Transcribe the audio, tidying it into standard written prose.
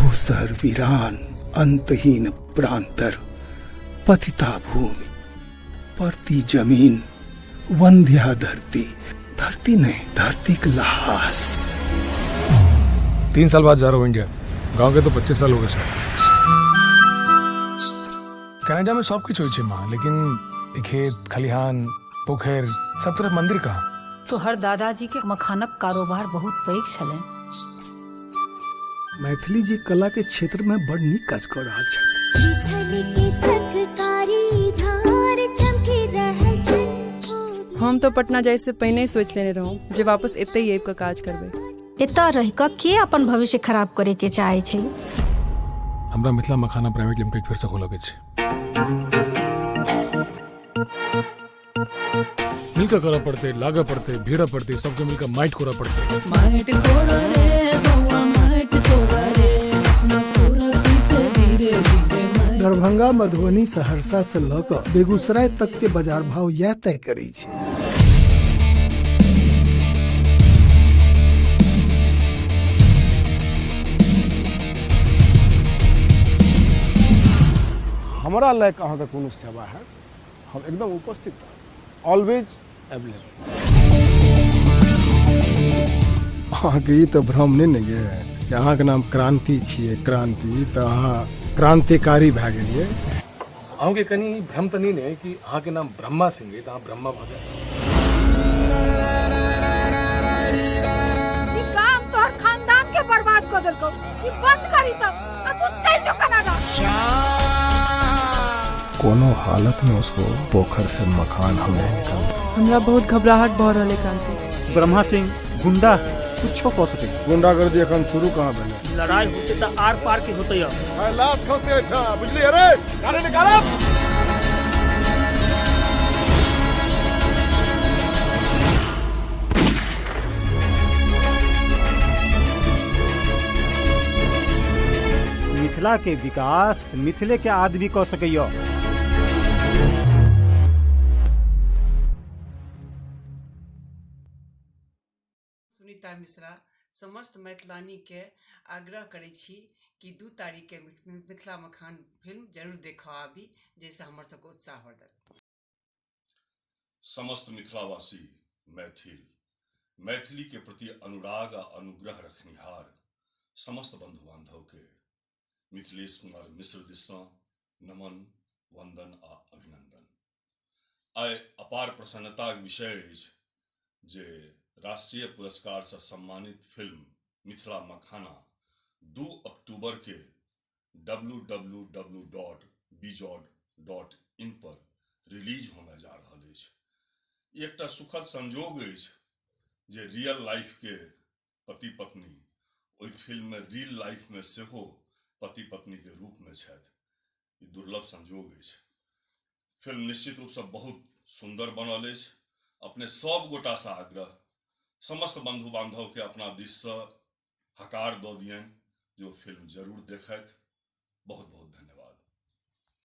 धूसर वीरान अंतहीन प्रांतर, पतिता भूमि, परती जमीन, वंध्या धरती, धरती नहीं धरती के लहास। 3 साल बाद जा रहा हूँ इंडिया। गांव के तो 25 साल हो गए सर। कनाडा में सब कुछ होइ छै माँ, लेकिन ई खेत खलिहान पोखरि सब तरफ मंदिर कहाँ? तोहर दादाजी के मखानक कारोबार बहुत पैघ छलनि। मैथिली जी कला के क्षेत्र में बड़ नीक काज कर रहल छथि। हम तो पटना जाय से पहिने ही सोच लेने रहूं जे वापस एते ही आबि कऽ काज करबै। एतऽ रहि कऽ के अपन भविष्य खराब करे के चाहे छै? हमरा मिथिला मखाना प्राइवेट लिमिटेड फेर से खोलऽ के छै। मिलकर करऽ पड़तै, लागऽ पड़तै, भिड़ऽ पड़तै, सबके मिलकर माटि कोरऽ पड़तै। माटि कोड़ो रे बौआ, माटि कोड़ो रे, अपना कोड़ती से धीरे धीरे माटि। दरभंगा, मधुबनी, सहरसा से लऽ कऽ बेगूसराय तक के बाजार भाव यह तय करै छै। हमरा लायक अहाँके कोनो सेवा है, हम एकदम उपस्थित रहब, ऑलवेज अवेलेबल। अहाँके ई तऽ भ्रम नहि ने ये कि अहाँके नाम क्रांति छियै, क्रांति तऽ अहाँ क्रांतिकारी भए गेलियै। अहूँके कनि भ्रम तऽ नहि ने कि अहाँके नाम ब्रह्मा सिंह अइ तऽ अहाँ ब्रह्मा भऽ जायब? ई काम तोहर खानदान के बर्बाद कऽ देलकौ। ई बंद कर ई सब आ तू चलि जो कनाडा। कोनो हालत में उसको पोखर से मखान हम नहीं निकाल। हमरा बहुत घबराहट भऽ रहल है क्रांति। ब्रह्मा सिंह गुंडा है, कुछो कऽ सकै। गुंडागर्दी एखन शुरू कहाँ भेलै? लड़ाई होते तऽ आर पार के होते अब। लाश खसते अच्छा बुझलियै रे, गाड़ी निकालब। मिथिला के विकास मिथिले के आदमी कऽ सकैया। सुनीता मिश्रा समस्त मैथिलानी के आग्रह करै छी कि 2 तारीख के मिथिला मखान फिल्म जरूर देखऽ आबी, जाहिसँ हमर सबके उत्साह बढ़त। समस्त मिथिलावासी मैथिल, मैथिली के प्रति अनुराग आ अनुग्रह रखनिहार समस्त बंधु बांधव के मिथिलेश कुमार मिश्र दिस सँ नमन, वंदन आ अभिनंदन। आइ अपार प्रसन्नताक विषय अछि जे राष्ट्रीय पुरस्कार सँ सम्मानित फिल्म मिथिला मखाना 2 अक्टूबर के www.bjod.in पर रिलीज होमय जा रहल अछि। ई एकटा सुखद संजोग अछि जे रियल लाइफ के पति पत्नी ओहि फिल्म में रियल लाइफ में सेहो पति पत्नी के रूप में छथि। ई दुर्लभ संजोग अछि। फिल्म निश्चित रूप से बहुत सुंदर बनल अछि। अपने सब गोटा से आग्रह, समस्त बंधु बांधव के अपना दिस से हकार दऽ दियनि जे ओ फिल्म जरूर देखथि। बहुत बहुत धन्यवाद।